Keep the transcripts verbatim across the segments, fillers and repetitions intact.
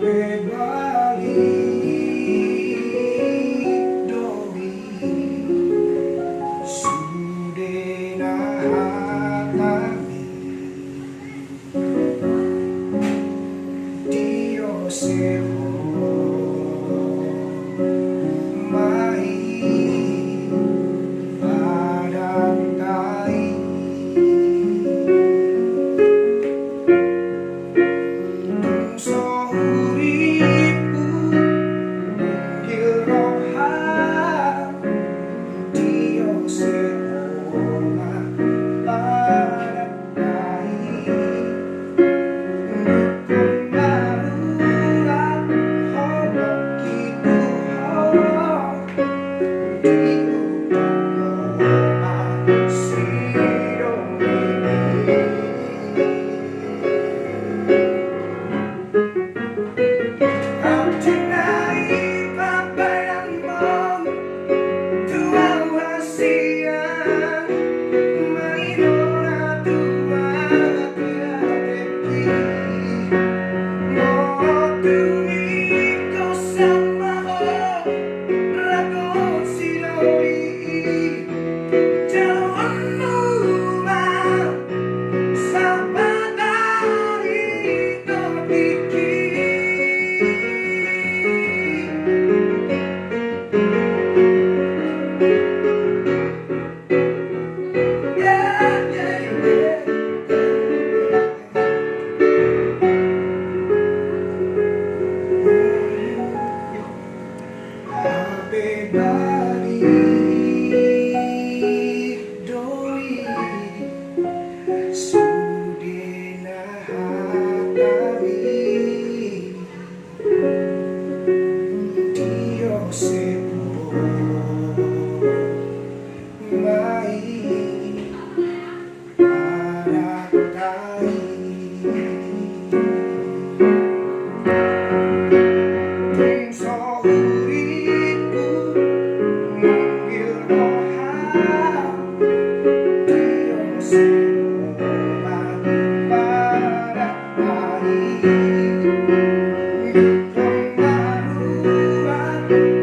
Pe balik do i sude na hatami. Diose ho ma i padantai. Tung so huripku manggil roha, Diose ho ma padantai. Dukun na rura ho ma kitu ho. Hape balik do i sude na hatami. Diose ho ma i padantai. Tung so huripku manggil roha, Diose ho ma padantai. Dukun na rura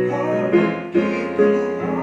ho ma kitu ho.